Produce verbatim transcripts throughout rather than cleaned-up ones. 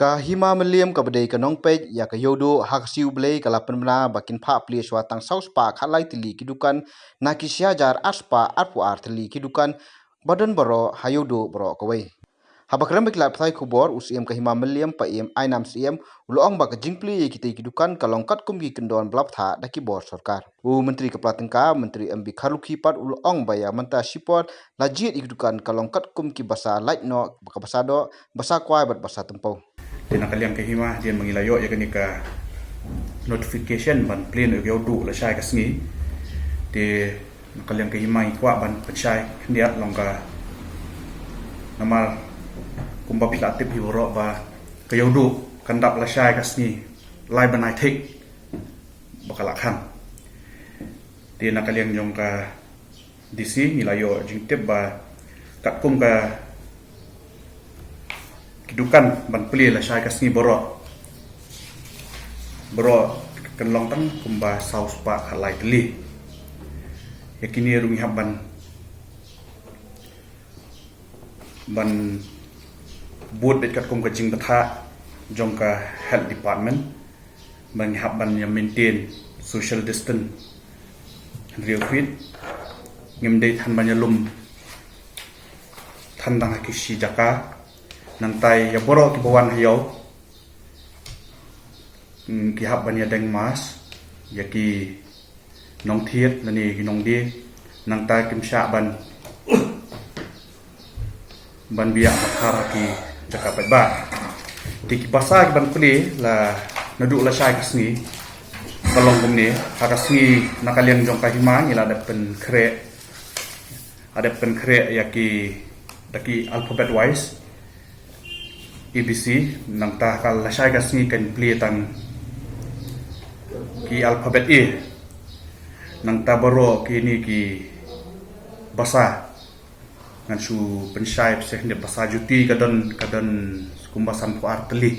Ka Hima Mylliem kaba dei ka nongpeit ïa ka Ïewduh ha ka sngi U Blei ka la pynbna ba kin phah plie shuwa tang saw spah khatlai tylli ki dukan na ki shi hajar ar spah arphew ar tylli ki dukan ba don baroh ha Ïewduh baroh kawei. Haba kren bad ki lad pathai khubor, u Syiem ka Hima Mylliem, Paiem Ainam Syiem, u la ong ba ka jingplie ïa kitei ki dukan ka long katkum ki kyndon ba la bthah da ki bor sorkar. U Myntri ka Pla Tyngka, Myntri M B Kharlukhi pat u la ong ba ïa mynta shipor la jied ïa ki dukan ka long katkum ki basa lait noh, ka basa doh, basa kwai bad basa tympew. Te na ka liang ka Hima, hadien ba ngi la ïoh ïa kane ka notification ban plie noh ïa ka Ïewduh lashai ka sngi. Te na ka liang ka Hima ngi kwah ban pynshai khyndiat long ka, namar kumba phi la tip hi baroh ba ka Ïewduh kan dap lashai ka sngi lai bnai thik ba ka la khang. Te na ka liang jong ka D C ngi la ïoh jingtip ba katkum ka ki dukan ban plie lashai ka sngi baroh, baroh kan long tang kumba saw spah khatlai tylli. Ïa kine ruh ngi hap ban, ban bud beit katkum ka jingbthah jong ka Health Department ba ngi hap ban ïa maintain social distance hynriew feet. Ngim dei than ban ïalum than dang ha ki shi jaka. Nangta ïa baroh kiba wan ha ïew, mm, ki hap ban ïadeng mask ïa ki nongthied lane ki nongdie. Nangta kim shah ban, ban biang ha ki jaka paidbah. Te ki basa kiban plie la naduh lashai ka sngi ka long kumne. Ha ka sngi na ka liang jong ka Hima ngi la dep pynkhreh, la dep pynkhreh ïa ki da ki alphabet wise, A B C. Nangta ha ka lashai ka sngi kan plie tang ki alphabet A. Nangta baroh kine ki basa ngan shu pynshai pynshai khyndiat. Basa juti ka don, ka don kumba sanphew ar tylli.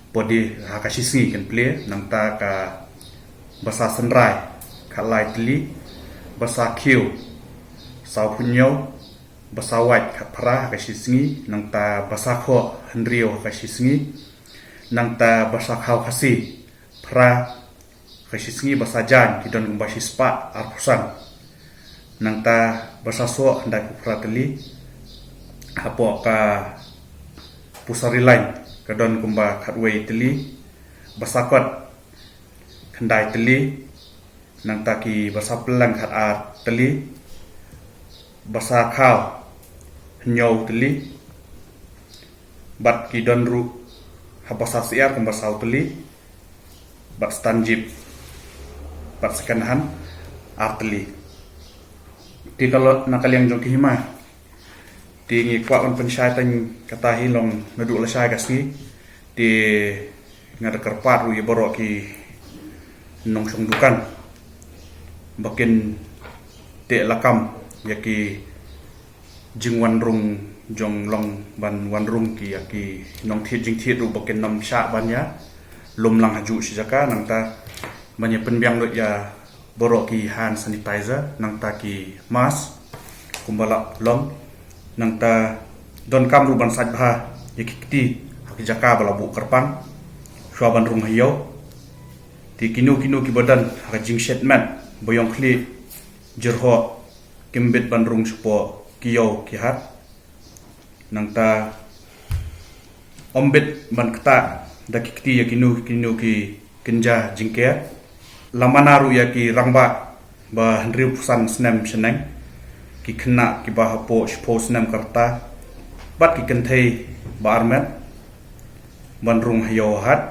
Podi ha ka shi sngi kan plie. Nangta ka basa synrai khatlai tylli, basa khiew sawphew hynñiew, basa wait khatphra ha ka shi sngi, nangta basa khoh hynriew ha ka shi sngi, nangta basa khaw Khasi phra ha ka shi sngi, basa jaiñ ki don kumba shispah arphew san, nangta basa soh khyndaiphew phra tylli. Hapoh ka Pusari Line ka don kumba khatwei tylli, basa kot khyndai tylli, nangta ki basa pyllang khatar tylli, basa khaw hynñiew tylli, bad ki don ruh ha basa syiar kumba saw tylli, bad stand jeep bad second hand ar tylli. Te ka long na ka liang jong ka Hima. Te ngi kwah ban pynshai tang kata hi long naduh lashai ka sngi. Te nga da kyrpad ruh ïa baroh ki nongshong dukan ba kin teh lakam ïa ki jingwan rung jong, long ban wan rung ki ïa ki nongthied jingthied ruh ba kin nym shah ban ïalum lang ha juh shi jaka. Nangta ban ïa pynbiang lut ïa baroh ki hand sanitizer, nangta ki mask kumba la long. Nangta donkam ruh ban sait bha ïa ki kti ha ki jaka ba la buh kyrpang shuwa ban rung ha ïew. Te kino kino kiba don ha ka jingshet met ba ïong khlieh jyrhoh, kim bit ban rung shapoh ki ïew ki hat. Nangta ym bit ban ktah da ki kti ïa kino kino ki kynja jingker. La mana ruh ïa ki rangbah ba hynriewphew san snem shaneng, ki khynnah kiba hapoh shiphew snem ka rta, bad ki kynthei ba armet ban rung ha ïew ha hat.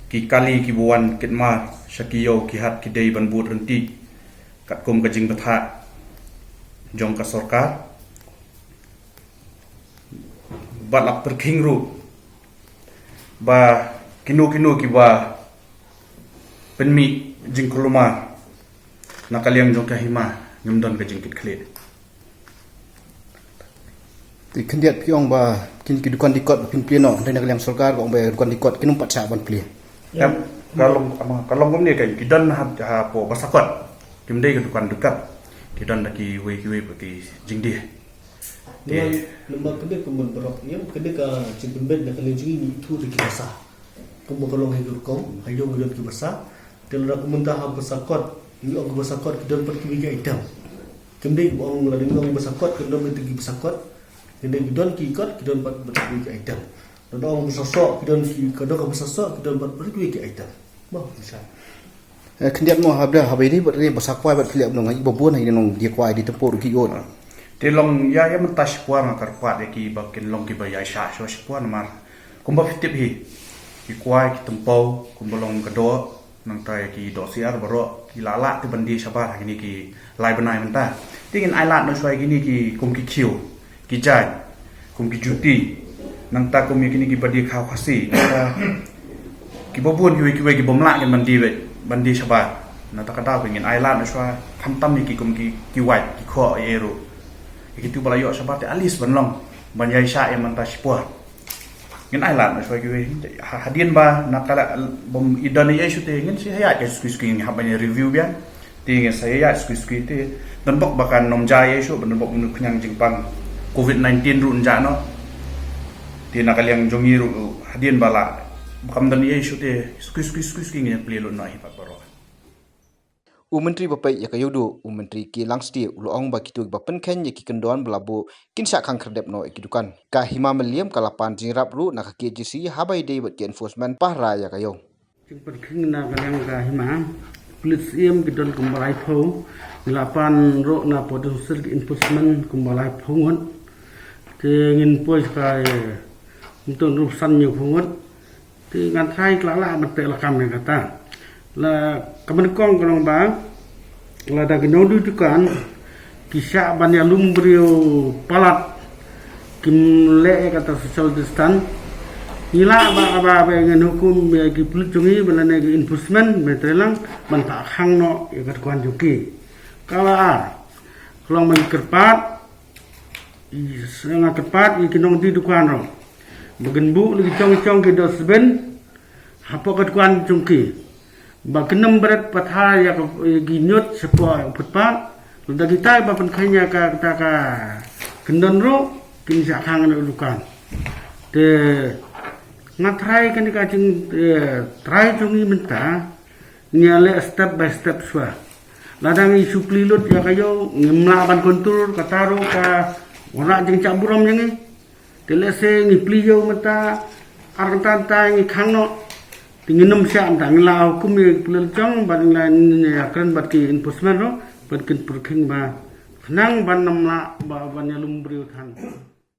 Ki kali kiba wan kit mar sha ki ïew ki hat ki dei ban bud ryntih katkum ka jingbthah jong ka sorkar. Bad la pyrkhing ruh ba kino kino kiba pynmih jingkulmar na ka liang jong ka Hima, ngim don ka jingkitkhlieh. Te khyndiat phi ong ba kine ki dukan dikot ba phin plie noh, hynrei na ka liang sorkar ka ong ba dukan dikot kin ym pat shah ban plie. Em, ka long, ama, ka long kumne ka, ki don ha, hapoh Basakot. Kim dei ka dukan dikot. Ki don da kiwei kiwei pat ki jingdie. Namar, namar kane ka mon barok ïa kane ka jingpynbeit na ka liang jong ngi, ngi ithuh da ki basa. Kumba ka long ha ki rukom, ha ïong ki don ki basa. Te lada kumta ha basa kot, ngi ong ki basa kot, ki don pat kiwei ki item. Kim dei ba ong lada ngi ong basa kot, ki don pat ki basa kot. Ki dei ki don ki kot, ki don pat, pat kiwei ki item. Lada ong basa soh, ki don ki, ka don ka basa soh, ki don pat, pat kiwei ki item. Mo, basa. Eh, khyndiat mo haba, haba ïadei bad ri basa kwai bad khlieh nong, ïa ba bun ïa nong die kwai die tempur ki ïoh na. Te long ïa, ïa mynta shipor nga kyrpad ïa ki ba kin long ki ba ïaishah shuwa shipor namar kumba phi tip hi, ki kwai ki tempur kumba long ka doh, nangta ïa ki doh syiar baroh ki la lah te ban die shabar ha kine ki lai bnai mynta. Te ngin ailad noh shuwa ïa kine ki kum ki khiew, ki jaiñ, kum ki juti, nangta kum ïa kine ki ba die khaw Khasi, nangta ki ba bun kiwei kiwei ki bym lah kin ban die wei, ban die shabar. Nangta ka daw ba ngin ailad noh shuwa khamtam ïa ki kum ki, ki wait, ki khoh ïa ruh. Ïa kitu ba la ïoh shabar te at least ban long, ban ïaishah ïa mynta shipor. Ngin ailad noh shuwa kiwei. Ha, hadien ba na ka la bym i don ïa shu te ngin sa ïaid ka sukui sukui, ngin hap ban ïa review biang. Te ngin sa ïaid sukui sukui te. Don bok ba kan nym jia ïa shu, ban don bok mynnu khñiang jingpang covid nineteen ruh yn jah noh. Te na ka liang jong ngi ruh hadien ba la ba kam don ïa shu te sukui sukui sukui sukui ngin plie lut noh hi pat baroh. U Myntri ba peit ïa ka ïewduh, u Myntri K Langstay, u la ong ba kito kiba pynkheiñ ïa ki kyndon ba la buh kin shah khang khyrdep noh ïa ki dukan. Ka Hima Mylliem ka la pan jingïarap ruh na ka K H A D C haba ïadei bad ki enforcement pahara ïa ka ïew. Jingpynkheiñ na ka liang ka hima, pulit syiem ki don kumba laiphew, ngi la pan ruh na Port Symbio ki enforcement kumba laiphew ngut. Te ngin poi sha ka, eh, mynta ruh san hynñiewphew ngut. Te ngan tharai ka la lah ban teh lakam ïa kata. La ka nyngkong ka long ba lada ki nongdie dukan ki shah ban ïalum briew palat, kim leh ïa kata social distance, ngi lah ba, ba, ba ngin hukum ïa ki pulit jong ngi ba lane ki enforcement ba trei lang ban phah khang noh ïa ka dukan jong ki. Ka la ar ka long ba ngi kyrpad, i, nga kyrpad ïa ki nongdie dukan ruh ba kin buh la ki jong jong ki dustbin hapoh ka dukan jong ki, ba kin nym bret pathar ïa ka, ïa ki ñiut shapoh footpath. Lada kita ba pynkheiñ ïa ka, kata ka kyndon ruh kin shah khang noh dukan. Te nga tharai kane ka jing, eh, tharai jong ngi mynta ngi ïaleh step by step shuwa. Lada ngi shu plie lut ïa ka ïew, ngim lah ban kontrol, kata ruh ka wanrah jingjah burom ïa ngi. Te lehse ngi plie ïew mynta, ar kynta mynta ngi khang noh. Te ngin nym shah mynta, ngi la hukum ïa ki pulit jong, bad ngi la ïakren bad ki enforcement ruh, bad kin pyrkhing ba khnang ban nym lah ba, ban ïalum briew than.